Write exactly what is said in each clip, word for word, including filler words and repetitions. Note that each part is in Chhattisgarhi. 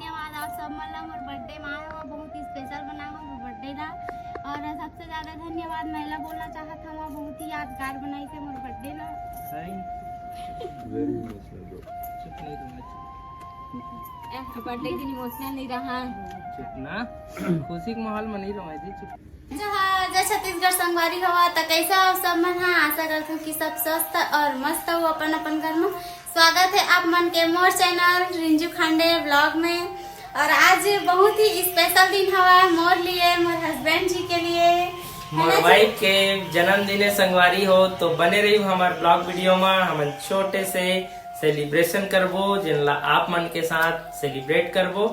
धन्यवाद आप सब मन ला मोर बर्थडे मा आए हो, बहुत ही स्पेशल बनाए हो मोर बर्थडे ला। और सबसे ज्यादा धन्यवाद मैं ला बोलना चाहत हूँ, बहुत ही यादगार बनाई थे मोर बर्थडे ला। Very emotional, bro. बर्थडे दिन इमोशनल नहीं रहा। चुप ना। खुशी के माहौल में नहीं रहो जी, चुप। जोहार, जय छत्तीसगढ़ संगवारी हो। त कैसे हो आप सब मन हा? आशा करत हूँ कि सब स्वस्थ और मस्त हो अपन अपन घर में। स्वागत है आप मन के मोर चैनल रिंजू खांडे ब्लॉग में। और आज बहुत ही स्पेशल दिन हवा मोर लिए, मोर हस्बैंड जी के लिए। मोर वाइफ के जन्मदिन है संगवारी हो, तो बने रही हमार ब्लॉग वीडियो में। हमन छोटे से सेलिब्रेशन करबो, जिनला आप मन के साथ सेलिब्रेट करबो।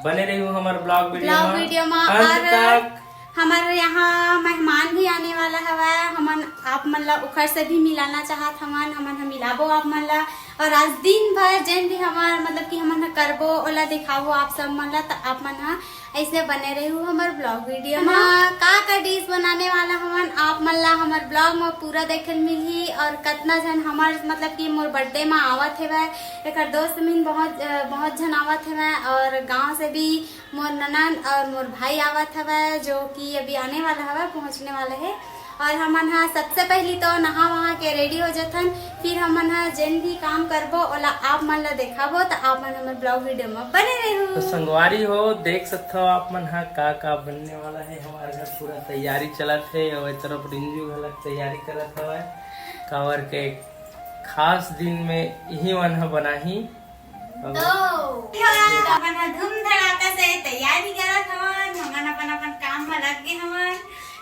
बने रही हमार ब्लॉग वीडियो ब्लॉग में। वीडियो में। अंत और तक हमारे यहाँ मेहमान भी आने वाला हवा, हमन आप मन ला ओखर से भी मिलाना चाहत हमन, हमन हम मिलाबो आप मन ला। और आज दिन भर जेन भी हमार मतलब कि हमन ह करबो ओला दिखाबो आप सब मन ला। त आप मन ह ऐसे बने रहू हमर ब्लॉग वीडियो में। का का डिश बनाने वाला हमन आप मन ला हमर ब्लॉग में पूरा देखे ल मिलही। और कतना झन हमर मतलब कि मोर बर्थडे में आवत हेवय, एकर दोस्त मिन बहुत अ, बहुत झन आवत हेवय और गांव से भी मोर ननद और मोर भाई आवत हवय, जो कि अभी आने वाला हवय, पहुंचने वाला है। और हमन हा सबसे पहली तो नहा वहा के रेडी हो जथन, फिर हमन हा जेन भी काम करबो ओला आप मन ला देखाबो, त आप मन हमर ब्लॉग वीडियो में बने रहू। तो संगवारी हो, देख सकते हो आप मन हा का का बनने वाला है। हमारे घर पूरा तैयारी चलत है और एक तरफ रिंजू घलक तैयारी करत हवय, काबर के खास दिन में यही मन ह बनाही। और तो हमन ह धूम धड़ाका से तैयारी करत हवन, हमन अपन अपन काम में लग गए हवन।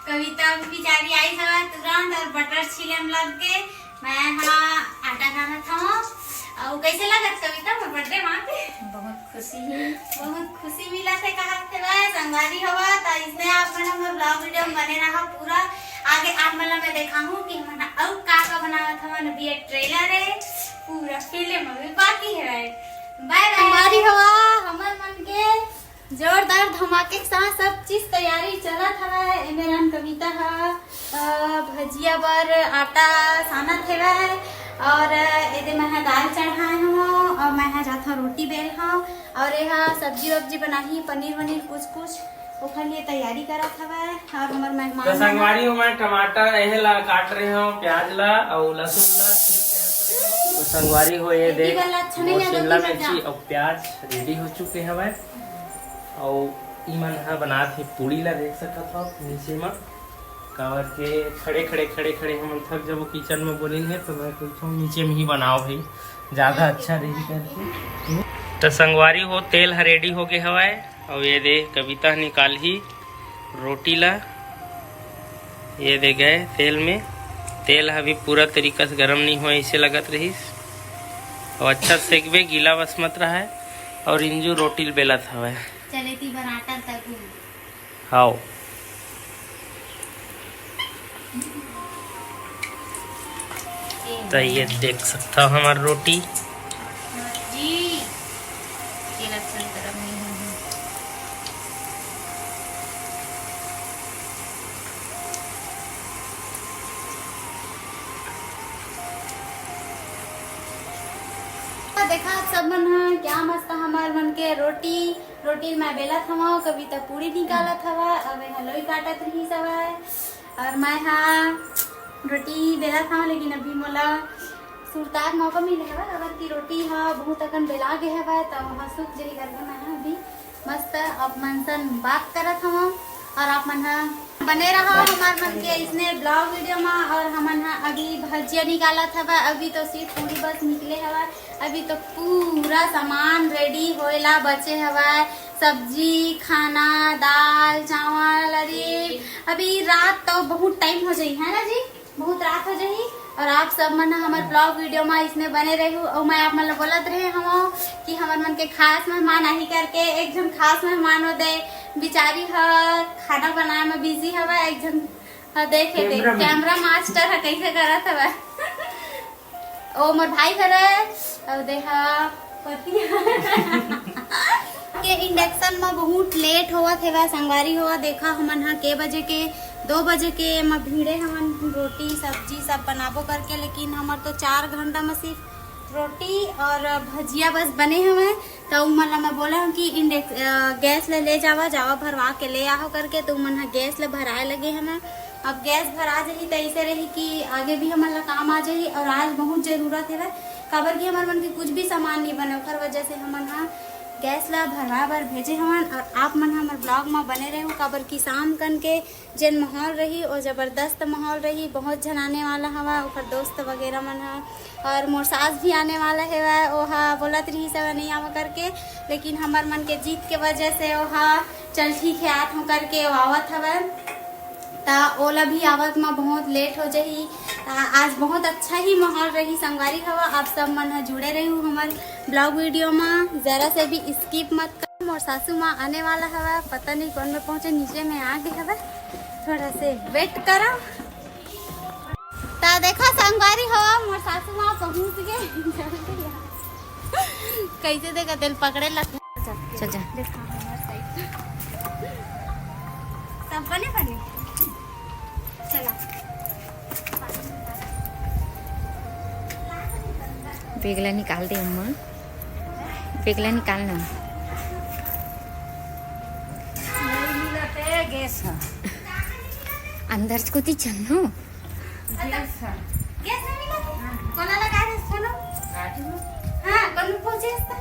कविता भी बेचारी आई हवय तुरंत और बटर छीले में लग गए। मैं हा आटा सानत हवं। और कैसे लगत कविता मोर बर्थडे माँ के? बहुत खुशी है। बहुत खुशी मिला थे कहा थे भाई संगवारी हवा। त इसने आप मन हमर ब्लॉग वीडियो में बने रहा पूरा। आगे आप मन ला मैं देखाहूँ कि हमन अउ का का बनावत हवन। अभी ये ट्रेलर है, पूरा फिल्म अभी बाकी है। बाय बाय संगवारी हवा, हमर मन के जोरदार धमाके के साथ सब चीज तैयारी चलत हवय। एमे रान कविता ह अ, भजिया बर आटा सानत हेवय और एदे मैं ह दाल चढ़ाए हवं और मैं ह जाथव रोटी बेल हव और एहा सब्जी वब्जी बनाही, पनीर वनीर कुछ कुछ ओखर लिए तैयारी करत हवय। और हमर मेहमान तो संगवारी हो, मैं टमाटर एहे ला काट रहे हो, प्याज ला और लहसुन ला छील के रख रहे हो। तो संगवारी हो, ये देख, वाला अच्छा नहीं मोर है, शिमला दो तीन मिर्ची और प्याज रेडी हो चुके हवय। और ई मन ह बनात हे पूड़ी ला, देख सकत हो नीचे मा। काबर के खड़े खड़े खड़े खड़े हमन थक जबो किचन में, बोलिन हे तो मैं कहिथों नीचे में ही बनाओ भाई, ज्यादा अच्छा रही करके। तो संगवारी हो, तेल ह रेडी हो गए हवय। और ये दे कविता निकाल ही रोटी ला, ये दे गए तेल में। तेल ह अभी पूरा तरीका से गरम नहीं हुआ, ऐसे लगत रहीस। और अच्छा सेकबे, गीला बस मत रहा है। और इंजू रोटी ल बेलत हवय। चले ती बर आटा तक हाओ। तो ये देख सकता हो हमार रोटी। जी, ये लक्षण गरम नहीं है। देखा आप सब मन ह, क्या मस्त हमार मन के रोटी, रोटी मैं बेलत हवं, कविता पूड़ी निकालत हवय, अब एहा लोई काटत रही हवय। और मैं हा रोटी बेलत हवं, लेकिन अभी मोला सुरताए के मौका मिले हवय, अगर की रोटी हा बहुत अकन बेला गे हवय, त ओहा सूख जाही करके मैं हा अभी मस्त आप मन सन बात करत हवं। और आप मन हा बने रहा हमार मन के इसने ब्लॉग वीडियो मा। और हमन हा अभी भजिया निकालत हवय, अभी तो सिर्फ पूड़ी बस निकले हवय, अभी तो पूरा सामान रेडी होए ला बचे हवय, सब्जी, खाना, दाल, चावल। अरे अभी रात तो बहुत टाइम हो जाही है ना जी, बहुत रात हो जाही। और आप सब मन हमर ब्लॉग वीडियो मा इसने बने रहू। और मैं आप मन ला बोलत रहे हवं कि हमर मन के खास मेहमान आही करके। एक झन खास मेहमान हो दे, बिचारी ह खाना बनाए में बिजी हवय, एक झन ह देखे दे कैमरा मास्टर ह कैसे करत हवय। ओ मोर भाई हरय, अउ देहा पति के इंडक्शन म बहुत लेट होवत हेवय संगवारी हो। देखा हमन ह के बजे के, दो बजे के म भीड़े हमन रोटी सब्जी सब बनाबो करके, लेकिन हमर तो चार घंटा म सिर्फ रोटी और भजिया बस बने हवय। त उमन ला मैं बोला हूँ कि इंडेक्स, अ, गैस ले, ले जावा, जावा भरवा के ले आहो करके। त उमन ह गैस ले भराए लगे हे ना। अब गैस भरा जाही त ऐसे रही कि आगे भी हमन ला काम आ जाही, और आज बहुत जरूरत हे, काबर कि हमर मन के कुछ भी सामान नहीं बने, ओकर वजह से हमन ह गैस ला भरवा बर भेजे हवन। और आप मन हमर ब्लॉग में बने रहू, काबर कि शाम कन के जेन माहौल रही, वो जबरदस्त माहौल रही। बहुत झन आने वाला हवा, ओकर दोस्त वगैरह मन ह, और मोर सास भी आने वाला हेवा। वो ह बोलत रही सब नहीं आवा करके, लेकिन हमर मन के जीत के वजह से वो ह चल ठीक है, आत हूँ करके वो आवत हवन। त ओला भी आवत म बहुत लेट हो जाही। त आज बहुत अच्छा ही माहौल रही संगवारी हवा। आप सब मन ह जुड़े रहू हमर ब्लॉग वीडियो म, जरा से भी स्किप मत कर। मोर सासू माँ आने वाला हवा, पता नहीं कौन में पहुँचे, नीचे में आ गए हवा, थोड़ा से वेट करो। त देखा संगवारी हवा, मोर सासू माँ पहुँच गए। कैसे देखा तेल पकड़े लग। चल जा। देखा हमार साइड। सब बने बने। चला। बेगला निकाल दे अम्मा, बेगला निकाल ना। नहीं मिलत हे गैस ह। अंदर से कोती चल नो। गैस ह। गैस नहीं मिलत हे। कोला लगा दे, सुनो। हाँ, कल पहुँचे इसका।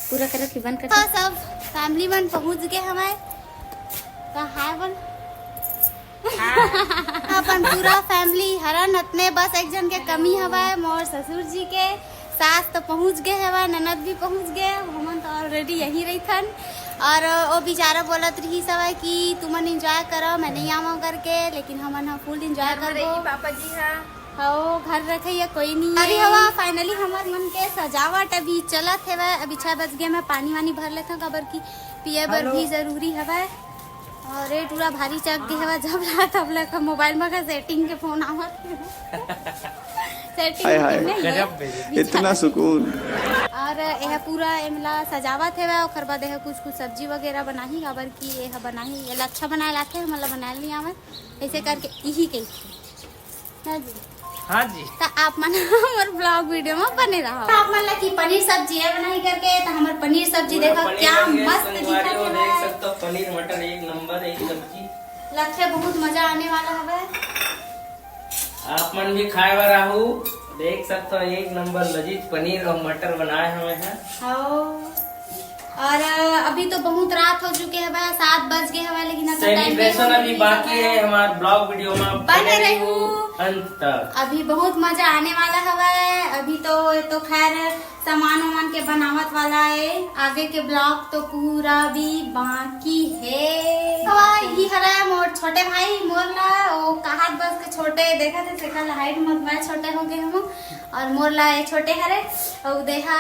पूरा करत कि बंद कर। तो सब फैमिली मन पहुँच गए हमारे। तो हाय बोल। अपन पूरा फैमिली हरन, अतने बस एक जन के कमी हवय, मोर ससुर जी के। सास तो पहुँच गए हवय, ननद भी पहुँच गए, हमन तो ऑलरेडी यहीं रहिथन। और वो बेचारा बोलत रही हवय कि तुमन एंजॉय करो, मैं नहीं आवा करके, लेकिन हमन ह फुल एंजॉय करबो। पापा जी हा। हो, घर रखे या कोई नहीं अरे है। हवा, फाइनली हमर मन के सजावट अभी चलत हेवय। अभी छह बज गए, मैं पानी वानी भर लेता हूँ, काबर कि पिए बर भी जरूरी हवय। और ये टूरा भारी चक गे हवा, जब ला तब ला का मोबाइल में का सेटिंग के फोन आवत। सेटिंग हाय, हाय। नहीं है। गजब बेइज्जती। इतना सुकून। और यह पूरा एमला सजावत हेवय, ओकर बाद यह कुछ कुछ सब्जी वगैरह बनाही, काबर कि यह बनाही, ये अच्छा बनाए लाथे, हमला बनाए नहीं आवे, ऐसे करके यही कही। हाँ जी। हाँ जी। तो आप मन हमर ब्लॉग वीडियो में बने रहो। तो आप मन ला की पनीर सब्जी है बनाई करके, तो हमर पनीर सब्जी पूरा देखो पनीर क्या बन गया, मस्त संगवारी दिखत हो, देख है। सकते हो, पनीर मटर एक नंबर, एक सब्जी। लगथे बहुत मजा आने वाला हवे। आप मन भी खाए बर आहू, देख सकते हो, एक नंबर लजीज पनीर और मटर बनाए हुए हैं। हाँ। और अ, अभी तो बहुत रात हो चुके हवय, सात बज गए हवय, लेकिन अभी time सेलिब्रेशन अभी बाकी है। हमार ब्लॉग वीडियो में बने बने रहू रहू अंत तक। अभी बहुत मजा आने वाला हवय। अभी तो, तो खैर सामान वामान के बनावत वाला है, आगे के ब्लॉग तो पूरा भी बाकी है। हवा ही हरय मोर छोटे भाई, मोर ला वो कहात बस के छोटे देखा थे, सेका ला हाइट मत मैं छोटे हो गए हम, और मोर ला ये छोटे हरे, और देहा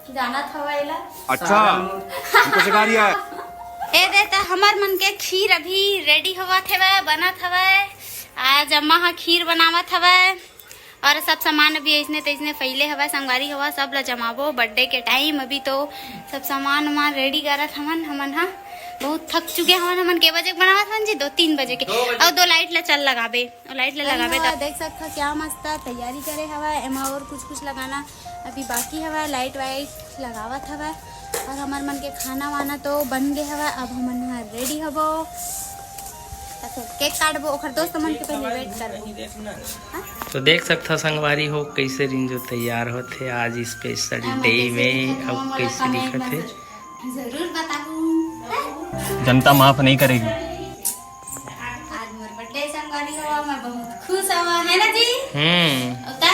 जानत हवा एला। अच्छा, हमको सिखा रही है। ए दे त हमर मन के खीर अभी रेडी होवत हवय, बनत हवय। आज अम्मा ह खीर बनावत हवय और सब सामान अभी अइसने तइसने फैले हवय। संगवारी हवा सब ला जमाबो बर्थडे के टाइम। अभी तो सब सामान वामान रेडी करत हवन। हमन ह बहुत थक चुके हवन। हमन के बजे के बनावत हवन जी? दो तीन बजे के। दो बजे। अउ दो लाइट ला चल लगाबे। लाइट ले लगाबे त देख सकथो क्या मस्त तैयारी करे हवय। एमा और कुछ कुछ लगाना अभी बाकी हवय, लाइट वाइट लगावत हवय। और हमर मन के खाना वाना तो बन गे हवय, अब हमन ह रेडी हबो, त फिर केक काटबो, ओखर दोस्त मन के पहले वेट करबो। तो देख सकथो संगवारी हो, कैसे रिंजो तैयार होथे आज स्पेशल डे में। अब कैसे दिखत हे? जरूर बताहूँ। जनता माफ नहीं करेगी। आज मोर बर्थडे संगवारी हो, मैं बहुत खुश हूँ, है ना जी? हम्म। और का?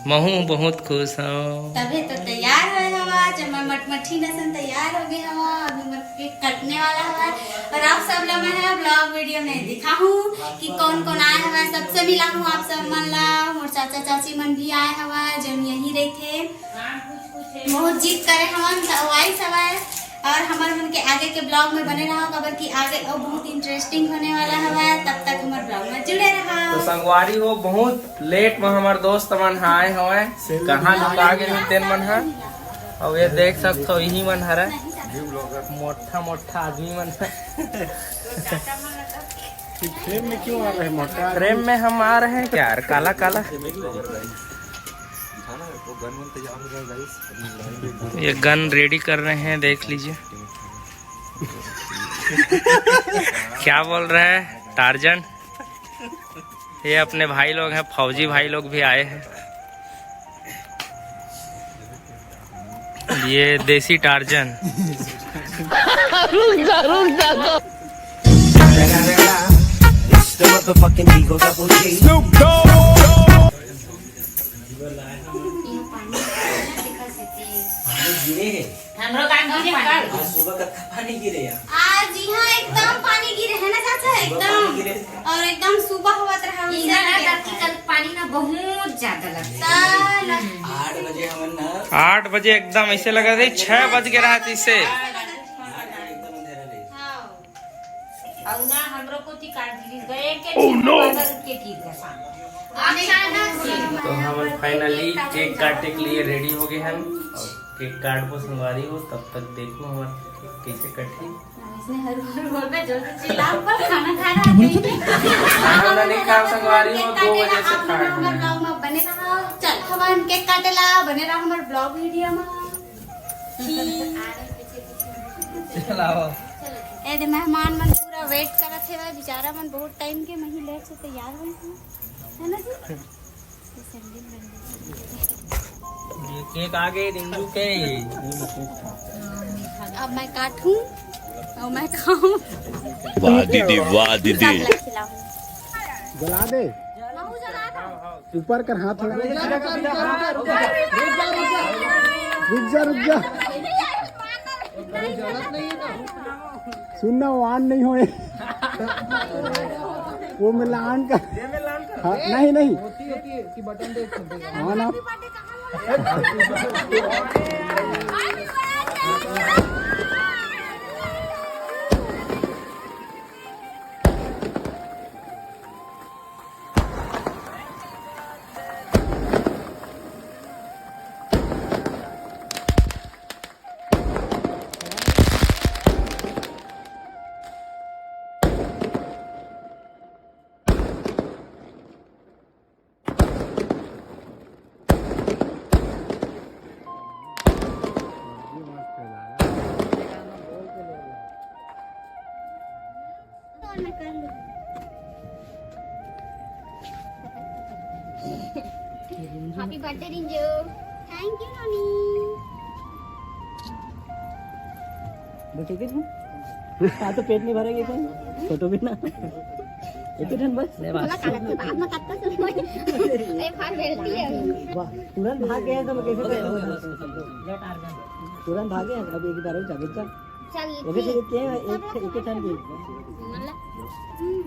महू बहुत खुश हूँ। तभे तो तैयार हुए हवा, जब मैं मटमठी नसन तैयार हो गए हवा, अभी मोर केक कटने वाला हवा। और आप सब ला मैं ब्लॉग वीडियो में दिखाहूँ कि कौन कौन आए हवा, सबसे मिलाहूँ आप सब मन ला। मोर चाचा चाची मन भी आए हवा, जो यहीं रहते। बहुत जिद करे हमन, त वाइस हवय। और हमर मन के आगे के ब्लॉग में बने रहो, काबर कि आगे और बहुत इंटरेस्टिंग होने वाला हवय। तब तक हमर ब्लॉग में जुड़े रहो। तो संगवारी हो, बहुत लेट में हमर दोस्त मन ह आए हवय। कहाँ लुका गे रहिन तेन मन ह। अब ये देख सकथो, इही मन हरय मोटा मोटा आदमी मन ह। फ्रेम में क्यों आ रहे मोटा? फ्रेम में हम आ रहे हैं यार, काला काला। ये गन रेडी कर रहे हैं, देख लीजिए। क्या बोल रहा है टार्जन? ये अपने भाई लोग हैं, फौजी भाई लोग भी आए हैं। ये देसी टार्जन। हमरो का गिरे कल। आज सुबह कतका पानी गिरे यार। आज यहाँ एकदम पानी गिरे है ना चाचा, एकदम। और एकदम सुबह होवत रहा, इधर ना धरती कल पानी ना बहुत ज्यादा लगता। आठ बजे हमन ना आठ बजे एकदम ऐसे लगा थे, छह बज के रहा थे इससे। एकदम अंधेरा रही। हाँ। और ना हमरो कोती काट दी गए के, बादल के गिर गए। तो हम फाइनली केक काटे के लिए रेडी हो गए हैं। और केक काटबो संगवारी हो, तब तक देखो हमार केक कैसे कटही। इसने हर हर बोल बे, जल्दी चिल्ला, ऊपर खाना खाना आते ही। खाना नहीं खाओ संगवारी हो, दो बजे से खाए हमारे ब्लॉग में बने रहो। चल, हमारे केक काटेला, बने रहो हमारे ब्लॉग वीडियो में। चलाओ। ए दे मेहमान मन पूरा वेट करत हे, बेचारा मन बहुत टाइम के मही लेट से तैयार होए हैं, है ना जी? ये केक आ गए रिंकू के। अब मैं काटूं और मैं खाऊं। वाह दीदी, वाह दीदी। जला दे। ऊपर कर हाथ लगा। रुक जा, रुक जा, रुक जा। रुक जा, रुक जा। सुन ना, वो on नहीं होए। वो मैं ला on कर। हाँ, नहीं, नहीं। हाँ ना। Happy birthday रिंजू। Thank you नोनी। बेटे के हाँ, तो पेट नहीं भरेगी तो फोटो भी ना। एक ही ठन बस। ले बस। बोला कालत के बाद में कत्ता सुन होई। ए फार बेलती है। वाह, तुरंत भाग गए तो मैं कैसे करूँगा? तुरंत भागे, अब एक बार और जागरूक कर। चल, ओके, ठीक। चलिए, क्या है? एक, एक ही ठन की। मतलब, हम्म,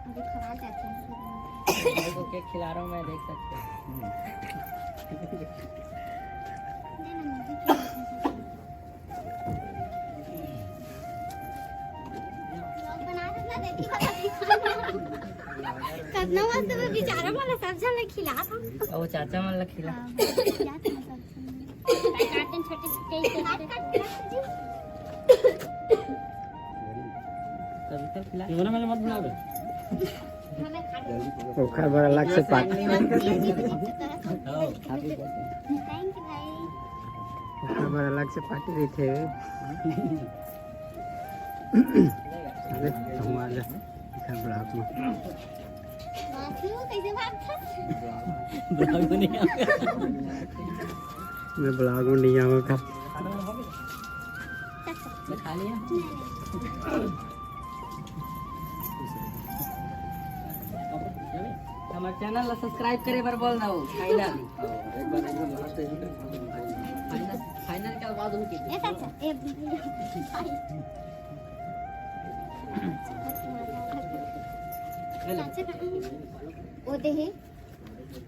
अभी खवा जाते हैं। भाई को केक खिला रहा हूँ मैं, देख सकते हो। कितना मस्त वो बेचारा वाला सब जन खिला था। वो चाचा मन ला खिला। हाँ, खिला था सब जन। काटन छोटे छोटे ही थे। कविता खिला। ये वाला मैंने मत बुला बे। ओखर बर अलग से पार्टी। Thank you भाई। ओखर बर अलग से पार्टी रहिथे। अरे, कहूँ आ जा। ओखर ब्लॉग में। बापू, कैसे भागता? ब्लॉग में नहीं आवे। मैं ब्लॉग में नहीं आऊँगा। मैं खा लिया। हमारे चैनल ला सब्सक्राइब करे बर बोल ना हो, फाइनल। फाइनल, फाइनल के बाद उनकी ए चाचा, ए चाचा कहाँ है? ओ दे हे।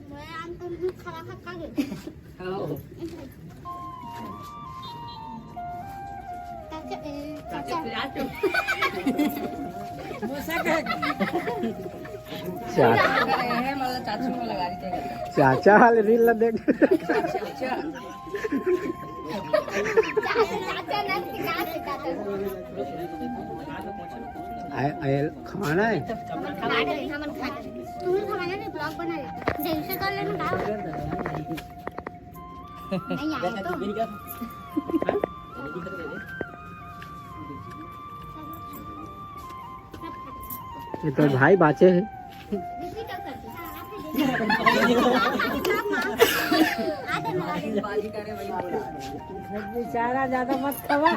मैं आम तो मुंह खा रहा था, खा गए। चाचा, ए, चाचा। चाचा। चाचा वाले रील ला देख। चाचा, चाचा ना सिखा सिखा कर। आए, आए, खाना है। हमन खवा दे, हमन खा दे। तू ही खवाना नहीं, ब्लॉग बना ले। जैसे कर लेना, का हो? नहीं आए तो। ये तो भाई बाचे है। बेचारा ज्यादा मत खावा।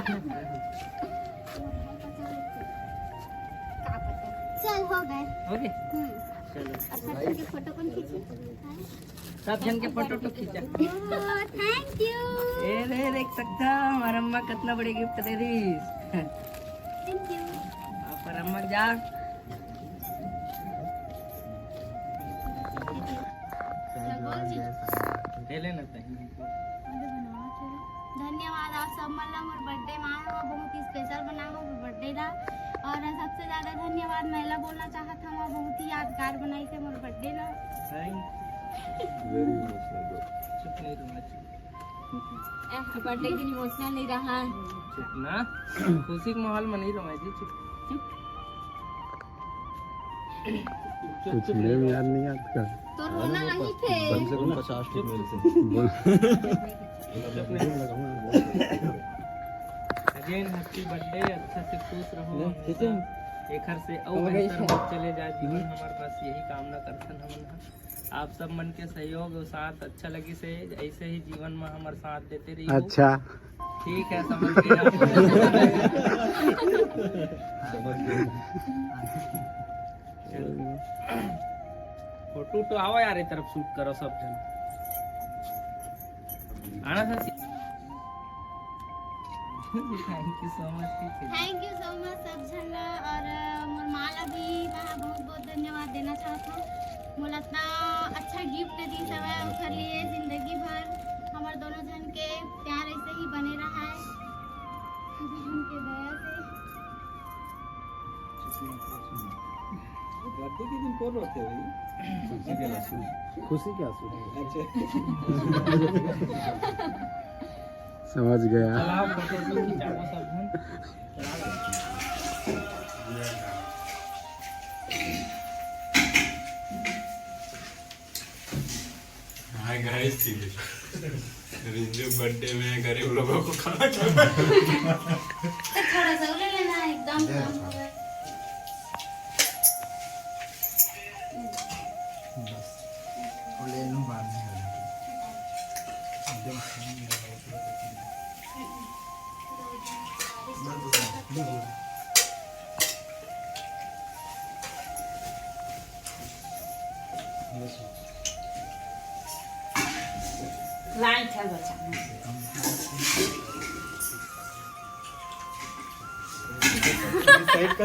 चल, हो गए। हो गए? हम्म। चलो। अच्छा, ठीक है, फोटो कौन खींचे? सब जन के फोटो तो खींचा। Thank you. ए रे, देख सकता हमार अम्मा कितना बड़े गिफ्ट दे दी। Thank you. आप पर अम्मा जा। ले लेना चाहिए। धन्यवाद आप सब मन ला मोर बर्थडे मा, वो बहुत ही स्पेशल बना हो मोर बर्थडे ला। और सबसे ज्यादा धन्यवाद मैं ला बोलना चाहत हूँ, वो बहुत ही यादगार बनाई से मोर बर्थडे ला। थैंक। Very emotional. चुप नहीं रहना चाहिए। बर्थडे के दिन इमोशनल नहीं रहा। चुप ना, खुशी के माहौल में नहीं रहो जी। चुप। कुछ ले भी याद नहीं आता। तो रोना नहीं थे। कम से कम पचास ठो मिलते। बोल। Again happy birthday. अच्छा से खुश रहो हमेशा। एखर से और बेहतर होत चले जाए जीवन हमार, बस यही कामना करथन हमन ह। आप सब मन के सहयोग और साथ अच्छा लगी से ऐसे ही जीवन में हमार साथ देते रहिए। अच्छा। ठीक है, समझ गए आप। समझ गए। फोटो तो आओ यार, ये तरफ शूट करो सब जन। आना था। Thank you so much. Thank you so much सब झन ला। और अ, मोर माँ ला भी मैं बहुत बहुत धन्यवाद देना चाहत हूँ। मोला इतना अच्छा गिफ्ट दी सब है, ओकर लिए जिंदगी भर हमार दोनों झन के प्यार ऐसे ही बने रहा है। उनके दया से। बर्थडे के दिन कौन रोते भाई? खुशी के आंसू। खुशी के आंसू। अच्छा। समझ गया। चलाओ, फोटो खींचाओ सब जन। हाय गाइस, ठीक है। रिंजू बर्थडे में गरीब लोगों को खाना खिलाना। थोड़ा सा ले लेना, एकदम कम हो गया। बस। और ले लूँ बाद में। एकदम खाना मेरा बहुत।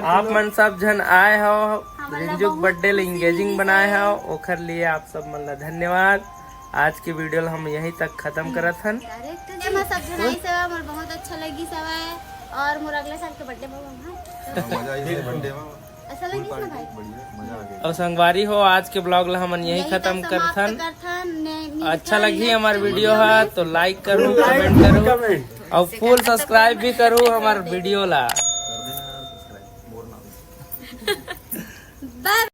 आप मन सब झन आए हो, रिंजू के बर्थडे ले एंगेजिंग बनाए हो, ओखर लिए आप सब मन ला धन्यवाद। आज की वीडियो ला हम यहीं तक खत्म करत हन। एमा सब झन आइस हवय, मोर बहुत अच्छा लगिस हवय। और मोर अगला साल के बर्थडे में, हाँ। हाँ, मजा आइस बर्थडे में। अच्छा लगिस ना भाई? बढ़िया, मजा आ गया। और संगवारी हो, आज के ब्लॉग ला हमन यहीं खत्म करथन। अच्छा लगी हमार वीडियो हा तो लाइक करू, कमेंट करू और फुल सब्सक्राइब भी करू हमार वीडियो ला। बाय।